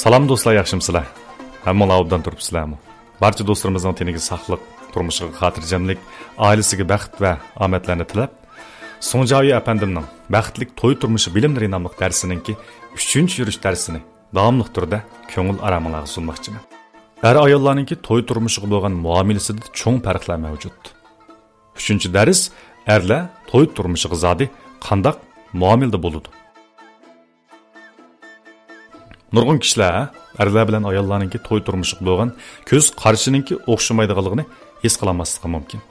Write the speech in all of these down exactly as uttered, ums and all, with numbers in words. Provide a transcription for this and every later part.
سالام دوستلار، ياخشىمۇسىلەر؟ ھەممىڭلار ئوبدان تۇرۇپسىلەرمۇ؟ بارچە دوستلىرىمىزنىڭ تېنىگە ساقلىق، تۇرمۇشىغا خاتىرجەملىك، ئائىلىسىگە بەخت ۋە ئامەتلەرنى تىلەپ، سۇڭ جاۋى ئەپەندىمنىڭ بەختلىك توي تۇرمۇشى بىلىملىرى ناملىق دەرسىنىڭكى ئۈچىنچى يۈرۈش دەرسىنى داۋاملىق تۈردە كۆڭۈل ئارامىڭلارغا سۇنماقچىمەن. ئەر-ئاياللارنىڭكى توي تۇرمۇشىغا بولغان مۇئامىلىسىدە چوڭ پەرقلەر مەۋجۇت. ئۈچىنچى دەرس، ئەرلەر توي تۇرمۇشىغا زادى قانداق مۇئامىلىدە بولىدۇ؟ نۇرغۇن كىشىلەر ئەرلەر بىلەن ئاياللارنىڭكى توي تۇرمۇشىغا بولغان كۆز قارىشىنىڭكى ئوخشىمايدىغانلىقىنى ھېس قىلالماسلىقى مۇمكىن.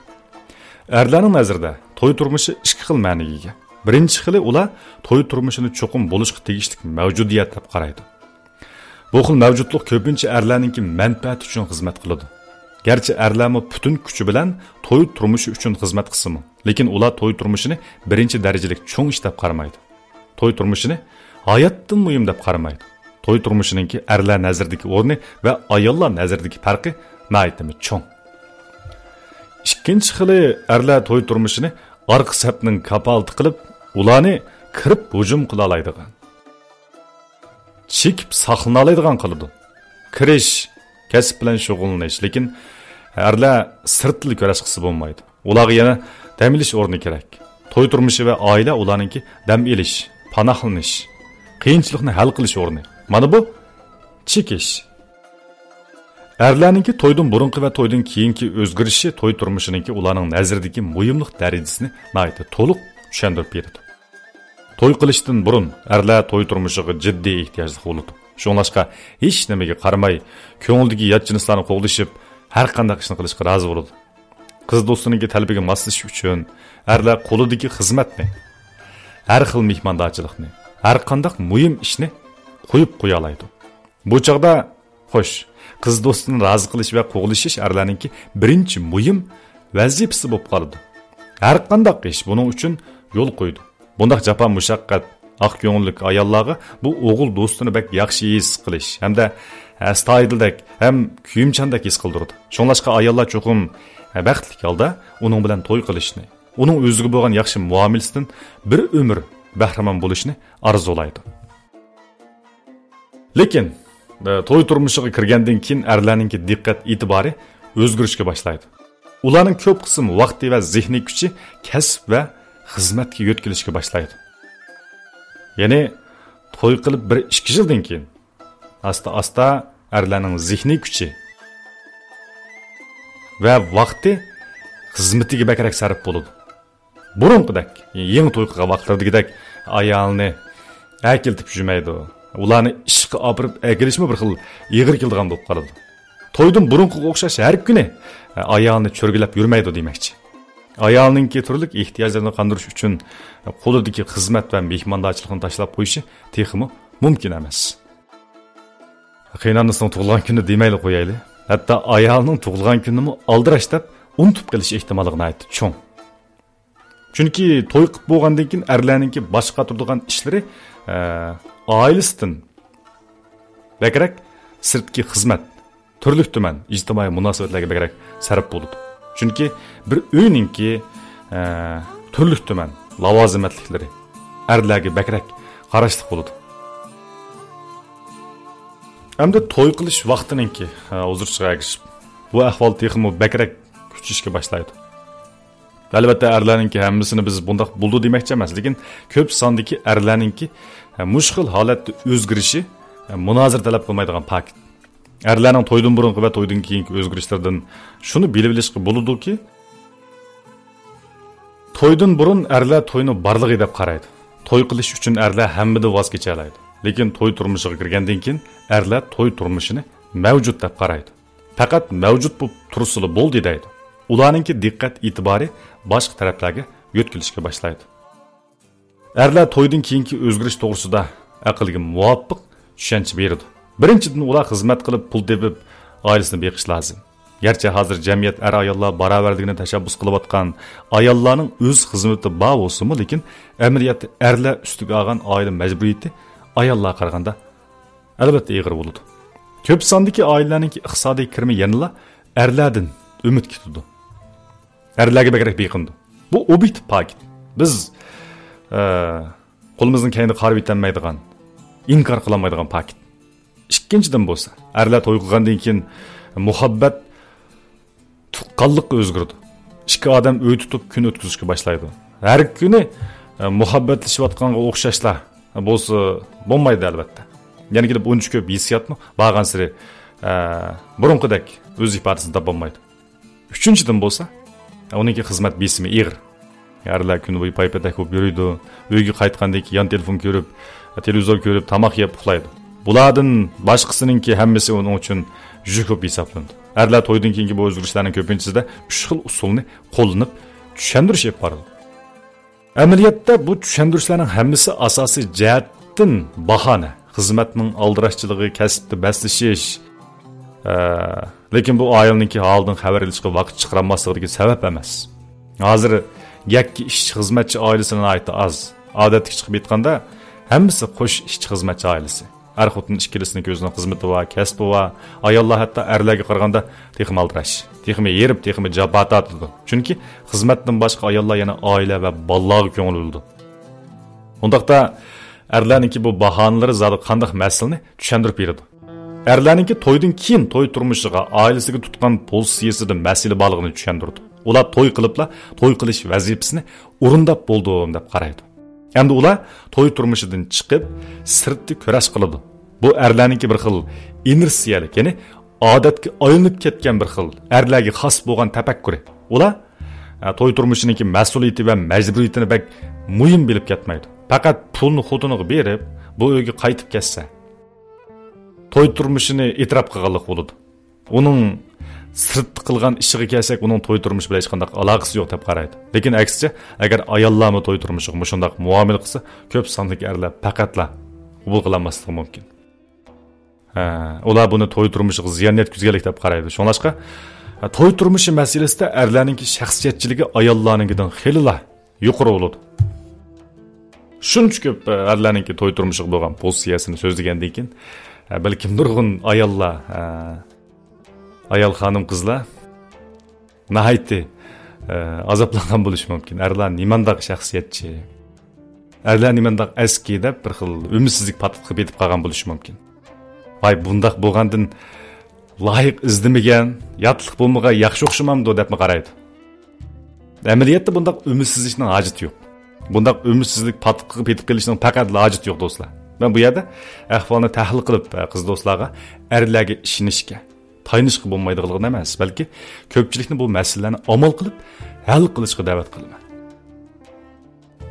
ئەرلەرنىڭ نەزىرىدە توي تۇرمۇشى ئىككى خىل مەنىگە ئىگە. بىرىنچى خىلى، ئۇلار توي تۇرمۇشىنى چوقۇم بولۇشقا تېگىشلىك مەۋجۇدىيەت دەپ قارايدۇ. بۇ خىل مەۋجۇتلۇق كۆپىنچە ئەرلەرنىڭكى مەنپەئەتى ئۈچۈن خىزمەت قىلىدۇ. گەرچە ئەرلەرمۇ پۈتۈن كۈچى بىلەن توي تۇرمۇشى ئۈچۈن خىزمەت قىلسىمۇ، لېكىن ئۇلار توي تۇرمۇشىنى بىرىنچى دەرىجىلىك چوڭ ئىش دەپ قارىمايدۇ. توي تۇرمۇشىنى ھاياتتىن مۇھىم دەپ قارىمايدۇ. توي تۇرمۇشىنىڭكى ئەرلەر نەزىرىدىكى ئورنى ۋە ئاياللار نەزىرىدىكى پەرقى ناھايىتىمۇ چوڭ. ئىككىنچى خىلى، ئەرلەر توي تۇرمۇشىنى ئارقا سەپنىڭ كاپالىتى قىلىپ، ئۇلارنى كىرىپ ھۇجۇم قىلالايدىغان، چېكىپ ساقلىنالايدىغان قىلىدۇ. كىرىش، كەسىپ بىلەن شۇغۇللىنىش، لېكىن ئەرلەر سىرتلا كۈرەش قىلسا بولمايدۇ. ئۇلارغا يەنە دەم ئېلىش ئورنى كېرەك. توي تۇرمۇشى ۋە ئائىلە ئۇلارنىڭكى دەم ئېلىش، پاناھلىنىش، قىيىنچىلىقنى ھەل قىلىش ئورنى. مانا بۇ چېكىش. ئەرلەرنىڭكى تويدىن بۇرۇنقى ۋە تويدىن كېيىنكى ئۆزگىرىشى توي تۇرمۇشىنىڭكى ئۇلارنىڭ نەزىرىدىكى مۇھىملىق دەرىجىسىنى ناھايىتى تولۇق چۈشەندۈرۈپ بېرىدۇ. توي قىلىشتىن بۇرۇن ئەرلەر توي تۇرمۇشىغا جىددىي ئېھتىياجلىق بولىدۇ. شۇڭلاشقا ھېچ نېمىگە قارىماي، كۆڭلىدىكى يات جىنسلارنى قوغلىشىپ، ھەر قانداق ئىشنى قىلىشقا رازى بولىدۇ. قىز دوستىنىڭكى تەلىپىگە ماسلىشىش ئۈچۈن ئەرلەر قولىدىكى خىزمەتنى، ھەر خىل مېھماندارچىلىقنى، ھەر قانداق مۇھىم ئىشنى قويۇپ قويالايدۇ. بۇ چاغدا، خوش، قىز دوستىنى رازى قىلىش ۋە قوغلىشىش ئەرلەرنىڭكى بىرىنچى مۇھىم ۋەزىپىسى بولۇپ قالىدۇ. ھەر قانداق ئىش بۇنىڭ ئۈچۈن يول قويىدۇ. بۇنداق جاپا مۇشەققەت ئاق كۆڭۈللۈك ئاياللارغا بۇ ئوغۇل دوستىنى بەك ياخشى ھېس قىلىش ھەمدە ئەستايىدىلدەك ھەم كۆيۈمچاندەك ھېس قىلدۇرىدۇ. شۇڭلاشقا ئاياللار چوقۇم بەختلىك ھالدا ئۇنىڭ بىلەن توي قىلىشنى، ئۇنىڭ ئۆزىگە بولغان ياخشى مۇئامىلىسىدىن بىر ئۆمۈر بەھرىمەن بولۇشنى ئارزۇلايدۇ. لېكىن، ئە، توي تۇرمۇشىغا كىرگەندىن كېيىن ئەرلەرنىڭكى دىققەت ئېتىبارى ئۆزگىرىشكە باشلايدۇ. ئۇلارنىڭ كۆپ قىسىم ۋاقتى ۋە زېھنىي كۈچى كەسىپ ۋە خىزمەتكە يۆتكىلىشكە باشلايدۇ. يەنى توي قىلىپ بىر ئىككى يىلدىن كېيىن ئاستا-ئاستا ئەرلەرنىڭ زېھنىي كۈچى ۋە ۋاقتى خىزمىتىگە بەكرەك سەرپ بولىدۇ. بۇرۇنقىدەك، يېڭى توي قىلغان ۋاقىتلىرىدىكىدەك ئايالنى ئەكېلتىپ يۈرمەيدۇ. ئۇلارنى ئىشقا ئاپىرىپ ئەكېلىشمۇ بىر خىل ئېغىر كېلىدىغان بولۇپ قالىدۇ. تويدىن بۇرۇنقىغا ئوخشاش ھەر كۈنى ئايالنى چۆرگىلەپ يۈرمەيدۇ دېمەكچى. ئايالنىڭكى تۈرلۈك ئېھتىياجلىرىنى قاندۇرۇش ئۈچۈن قولىدىكى خىزمەت ۋە مېھماندارچىلىقنى تاشلاپ قويۇشى تېخىمۇ مۇمكىن ئەمەس. قېيىنئانىسىنىڭ تۇغۇلغان كۈنى دېمەيلا قويايلى. ھەتتا ئايالىنىڭ تۇغۇلغان كۈنىنىمۇ ئالدىراش دەپ ئۇنتۇپ قېلىش ئېھتىماللىقى ناھايىتى چوڭ. چۈنكى توي قىلىپ بولغاندىن كېيىن ئەرلەرنىڭكى باش قاتۇرىدىغان ئىشلىرى، ئە، ئائىلىسىدىن بەكرەك سىرتقى خىزمەت، تۈرلۈك تۈمەن ئىجتىمائىي مۇناسىۋەتلەرگە بەكرەك سەرپ بولىدۇ. چۈنكى بىر ئۆينىڭكى، ئە، تۈرلۈك تۈمەن لاۋازىمەتلىكلىرى ئەرلەرگە بەكرەك قاراشلىق بولىدۇ. ئەمدى توي قىلىش ۋاقتىنىڭكى، ئە، ئۇزىرىشىغا ئەگىشىپ، بۇ ئەھۋال تېخىمۇ بەكرەك كۈچىيىشكە باشلايدۇ. ئەلۋەتتە، ئەرلەرنىڭكى ھەممىسىنى بىز بۇنداق بولىدۇ دېمەكچى ئەمەس، لېكىن كۆپ ساندىكى ئەرلەرنىڭكى، ھە، مۇشۇ خىل ھالەتتە ئۆزگىرىشى، ھە، مۇنازىرە تەلەپ قىلمايدىغان پاكىت. ئەرلەرنىڭ تويدىن بۇرۇنقى ۋە تويدىن كېيىنكى ئۆزگىرىشلىرىدىن شۇنى بىلىۋېلىشقا بولىدۇكى، تويدىن بۇرۇن ئەرلەر توينى بارلىقى دەپ قارايدۇ. توي قىلىش ئۈچۈن ئەرلەر ھەممىدىن ۋاز كېچەلەيدۇ. لېكىن توي تۇرمۇشىغا كىرگەندىن كېيىن ئەرلەر توي تۇرمۇشىنى مەۋجۇت دەپ قارايدۇ. پەقەت مەۋجۇت بولۇپ تۇرسىلا بولدى دەيدۇ. ئۇلارنىڭكى دىققەت ئېتىبارى باشقا تەرەپلەرگە يۆتكىلىشكە باشلايدۇ. ئەرلەر تويدىن كېيىنكى ئۆزگىرىش توغرىسىدا ئەقىلگە مۇۋاپىق چۈشەنچە بېرىدۇ. بىرىنچىدىن، ئۇلار خىزمەت قىلىپ، پۇل تېپىپ، ئائىلىسىنى بېقىش لازىم. گەرچە ھازىر جەمئىيەت ئەر-ئاياللار باراۋەرلىكىنى تەشەببۇس قىلىۋاتقان، ئاياللارنىڭ ئۆز خىزمىتى بار بولسىمۇ، لېكىن ئەمەلىيەتتە ئەرلەر ئۈستىگە ئالغان ئائىلە مەجبۇرىيىتى ئاياللارغا قارىغاندا ئەلۋەتتە ئېغىر بولىدۇ. كۆپ ساندىكى ئائىلىلەرنىڭكى ئىقتىسادىي كىرىمى يەنىلا ئەرلەردىن ئۈمىد كۈتىدۇ. ئەرلەرگە بەكرەك بېقىنىدۇ. بۇ ئوبيېكتىپ پاكىت. بىز، ئە، قولىمىزنىڭ كەينىگە قارىۋېتەلمەيدىغان، ئىنكار قىلالمايدىغان پاكىت. ئىككىنچىدىن بولسا، ئەرلەر توي قىلغاندىن كېيىن مۇھەببەت تۇغقانلىققا ئۆزگىرىدۇ. ئىككى ئادەم ئۆي تۇتۇپ كۈن ئۆتكۈزۈشكە باشلايدۇ. ھەر كۈنى، ئە، مۇھەببەتلىشىۋاتقانغا ئوخشاشلا بولسا بولمايدۇ، ئەلۋەتتە. يەنە كېلىپ ئۇنچە كۆپ ھېسسىياتمۇ بارغانسېرى، ئە، بۇرۇنقىدەك ئۆز ئىپادىسىنى تاپالمايدۇ. ئۈچىنچىدىن بولسا، ئۇنىڭكى خىزمەت بېسىمى ئېغىر. ئەرلەر كۈن بويى پايپېتەك بولۇپ يۈرىدۇ. ئۆيگە قايتقاندىن كېيىن يان تېلېفون كۆرۈپ، تېلېۋىزور كۆرۈپ، تاماق يەپ ئۇخلايدۇ. بۇلاردىن باشقىسىنىڭكى ھەممىسى ئۇنىڭ ئۈچۈن يۈك بولۇپ ھېسابلىنىدۇ. ئەرلەر تويدىن كېيىنكى بۇ ئۆزگىرىشلەرنىڭ كۆپىنچىسىدە ئۈچ خىل ئۇسۇلنى قوللىنىپ چۈشەندۈرۈش ئېلىپ بارىدۇ. ئەمەلىيەتتە بۇ چۈشەندۈرۈشلەرنىڭ ھەممىسى ئاساسىي جەھەتتىن باھانە. خىزمەتنىڭ ئالدىراشچىلىقى، كەسىپتە بەسلىشىش، ئە، لېكىن بۇ ئائىلىنىڭكى ھالىدىن خەۋەر ئېلىشقا ۋاقىت چىقىرالماسلىقىدىكى سەۋەب ئەمەس. ھازىر يەككە ئىشچى خىزمەتچى ئائىلىسى ناھايىتى ئاز. ئادەتتىكى چىقىپ ئېيتقاندا، ھەممىسى قوش ئىشچى خىزمەتچى ئائىلىسى. ئەر-خوتۇن ئىككىلىسىنىڭكى ئۆزىنىڭ خىزمىتى بار، كەسپى بار. ئاياللار ھەتتا ئەرلەرگە قارىغاندا تېخىمۇ ئالدىراش، تېخىمۇ ھېرىپ، تېخىمۇ جاپا تارتىدۇ. چۈنكى خىزمەتتىن باشقا ئاياللار يەنە ئائىلە ۋە بالىلارغا كۆڭۈل بۆلىدۇ. ئۇنداقتا ئەرلەرنىڭكى بۇ باھانىلىرى زادى قانداق مەسىلىنى چۈشەندۈرۈپ بېرىدۇ؟ ئەرلەرنىڭكى تويدىن كېيىن توي تۇرمۇشىغا، ئائىلىسىگە تۇتقان پوزىتسىيىسىدە مەسىلە بارلىقىنى چۈشەندۈرىدۇ. ئۇلار توي قىلىپلا توي قىلىش ۋەزىپىسىنى ئورۇنداپ بولدۇم دەپ قارايدۇ. ئەمدى ئۇلار توي تۇرمۇشىدىن چىقىپ، سىرتتا كۈرەش قىلىدۇ. بۇ ئەرلەرنىڭكى بىر خىل ئىنېرتسىيەلىك، يەنى ئادەتكە ئايلىنىپ كەتكەن بىر خىل ئەرلەرگە خاس بولغان تەپەككۇرى. ئۇلار، ئە، توي تۇرمۇشىنىڭكى مەسئۇلىيىتى ۋە مەجبۇرىيىتىنى بەك مۇھىم بىلىپ كەتمەيدۇ. پەقەت پۇلنى خوتۇنىغا بېرىپ، بۇ ئۆيگە قايتىپ كەتسە، توي تۇرمۇشىنى ئېتىراپ قىلغانلىق بولىدۇ. ئۇنىڭ سىرتتا قىلغان ئىشىغا كەلسەك، ئۇنىڭ توي تۇرمۇشى بىلەن ھېچقانداق ئالاقىسى يوق دەپ قارايدۇ. لېكىن ئەكسىچە، ئەگەر ئاياللارمۇ توي تۇرمۇشىغا مۇشۇنداق مۇئامىلە قىلسا، كۆپ ساندىكى ئەرلەر پەقەتلا قوبۇل قىلالماسلىقى مۇمكىن. ھە، ئۇلار بۇنى توي تۇرمۇشىغا زىيان يەتكۈزگەنلىك دەپ قارايدۇ. شۇڭلاشقا، توي تۇرمۇشى مەسىلىسىدە ئەرلەرنىڭكى شەخسىيەتچىلىكى ئاياللارنىڭكىدىن خېلىلا يۇقىرى بولىدۇ. شۇنچە كۆپ، ئە، ئەرلەرنىڭكى توي تۇرمۇشىغا بولغان پوزىتسىيەسىنى سۆزلىگەندىن كېيىن، ئە، بەلكىم نۇرغۇن ئاياللار، ئە، ئايال خانىم قىزلار ناھايىتى، ئە، ئازابلانغان بولۇشى مۇمكىن. ئەرلەر نېمانداق شەخسىيەتچى، ئەرلەر نېمانداق ئەسكى دەپ بىر خىل ئۈمىدسىزلىك پاتقىقى پېتىپ قالغان بولۇشى مۇمكىن. ۋاي، بۇنداق بولغاندىن لايىق ئىزدىمىگەن، ياتلىق بولمىغان ياخشى ئوخشىمامدۇ دەپمۇ قارايدۇ. ئەمەلىيەتتە بۇنداق ئۈمىدسىزلىكنىڭ ھاجىتى يوق. بۇنداق ئۈمىدسىزلىك پاتقىقى پېتىپ قېلىشنىڭ پەقەتلا ھاجىتى يوق، دوستلار. مەن بۇ يەردە ئەھۋالنى تەھلىل قىلىپ، قىز دوستلارغا ئەرلەرگە ئىشىنىشكە، تايىنىشقا بولمايدىغانلىقىنى ئەمەس، بەلكى كۆپچىلىكنى بۇ مەسىلىلەرنى ئامال قىلىپ ھەل قىلىشقا دەۋەت قىلىمەن.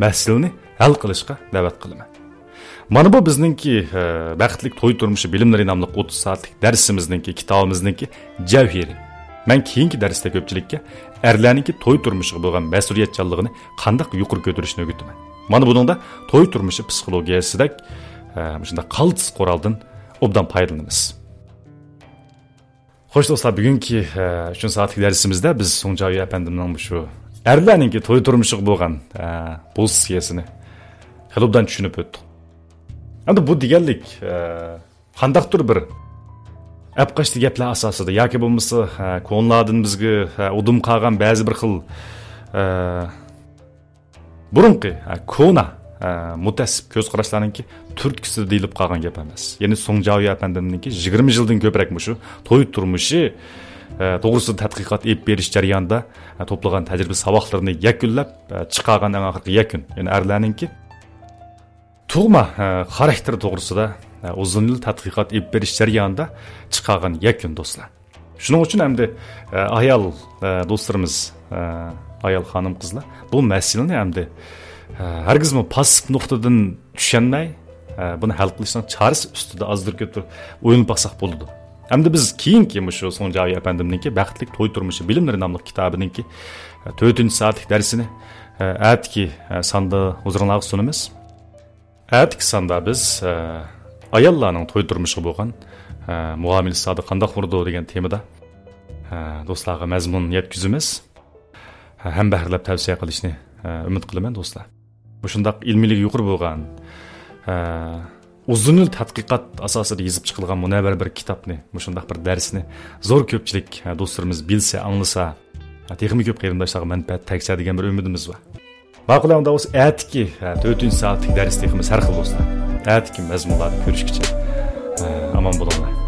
مەسىلىنى ھەل قىلىشقا دەۋەت قىلىمەن. مانا بۇ بىزنىڭكى، ئە، بەختلىك توي تۇرمۇشى بىلىملىرى ناملىق ئوتتۇز سائەتلىك دەرسىمىزنىڭكى، كىتابىمىزنىڭكى جەۋھىرى. مەن كېيىنكى دەرستە كۆپچىلىككە ئەرلەرنىڭكى توي تۇرمۇشىغا بولغان مەسئۇلىيەتچانلىقىنى قانداق يۇقىرى كۆتۈرۈشنى ئۆگىتىمەن. مانا بۇنىڭدا توي تۇرمۇشى پسىخولوگىيەسىدەك، ئە، مۇشۇنداق قالتىس قورالدىن ئوبدان پايدىلىنىمىز. خوش دوستلار، بۈگۈنكى، ئە، ئۈچىنچى سائەتلىك دەرسىمىزدە بىز سۇڭ جاۋيۈ ئەپەندىمنىڭ مۇشۇ ئەرلەرنىڭكى توي تۇرمۇشىغا بولغان، ئە، پوزىتسىيەسىنى خېلى ئوبدان چۈشىنىپ ئۆتتۇق. ئەمدى بۇ دېگەنلىك، ئە، قانداقتۇر بىر ئەپقاچتى گەپلەر ئاساسىدا ياكى بولمىسا، ئە، كونىلاردىن بىزگە، ئە، ئۇدۇم قالغان بەزى بىر خىل، ئە، بۇرۇنقى، ھە، كونا، ھە، مۇتەئەسسىپ كۆز قاراشلارنىڭكى تۈرتكىسىدە دېيىلىپ قالغان گەپ ئەمەس. يەنى سۇڭ جاۋيۈ ئەپەندىمنىڭكى يىگىرمە يىلدىن كۆپرەك مۇشۇ توي تۇرمۇشى، ھە، توغرىسىدا تەتقىقات ئېلىپ بېرىش جەريانىدا، ھە، توپلىغان تەجرىبە ساۋاقلىرىنى يەكۈنلەپ، ھە، چىقارغان ئەڭ ئاخىرقى يەكۈن. يەنى ئەرلەرنىڭكى تۇغما، ھە، خاراكتېرى توغرىسىدا، ھە، ئۇزۇن يىل تەتقىقات ئېلىپ بېرىش جەريانىدا چىقارغان يەكۈن، دوستلار. شۇنىڭ ئۈچۈن ئەمدى، ئە، ئايال، ئە، دوستلىرىمىز، ئە، ئايال خانىم قىزلار بۇ مەسىلىنى ئەمدى، ئە، ھەرگىزمۇ پاسسىپ نۇقتىدىن چۈشەنمەي، ئە، بۇنى ھەل قىلىشنىڭ چارىسى ئۈستىدە ئازدۇر كۆپتۇر ئويلىنىپ باقساق بولىدۇ. ئەمدى بىز كېيىنكى مۇشۇ سۇڭ جاۋيۈ ئەپەندىمنىڭكى بەختلىك توي تۇرمۇشى بىلىملىرى ناملىق كىتابىنىڭكى، ئە، تۆتىنچى سائەتلىك دەرسىنى، ئە، ئەتىكى، ئە، ساندا ھۇزۇرۇڭلارغا سۇنىمىز. ئەتىكى ساندا بىز، ئە، ئاياللارنىڭ توي تۇرمۇشىغا بولغان، ئە، مۇئامىلىسى زادى قانداق بولىدۇ دېگەن تېمىدا، ئە، دوستلارغا مەزمۇن يەتكۈزىمىز. ئە، ھەمبەھىرلەپ تەۋسىيە قىلىشنى، ئە، ئۈمىد قىلىمەن، دوستلار. مۇشۇنداق ئىلمىيلىكى يۇقىرى بولغان، ئە، ئۇزۇن يىل تەتقىقات ئاساسىدا يېزىپ چىقىلغان مۇنەۋۋەر بىر كىتابنى، مۇشۇنداق بىر دەرسنى زور كۆپچىلىك، ئە، دوستلىرىمىز بىلسە، ئاڭلىسا، ئە، تېخىمۇ كۆپ قېرىنداشلارغا مەنپەئەت تەگسە دېگەن بىر ئۈمىدىمىز بار. ماقۇل، ئەمدى بولسا ئەتىكى، ھە، تۆتىنچى سائەتلىك دەرستە تېخىمۇ سەرخىل دوستلار. ئەتىكى مەزمۇنلاردا كۆرۈشكىچە. ئامان بولۇڭلار.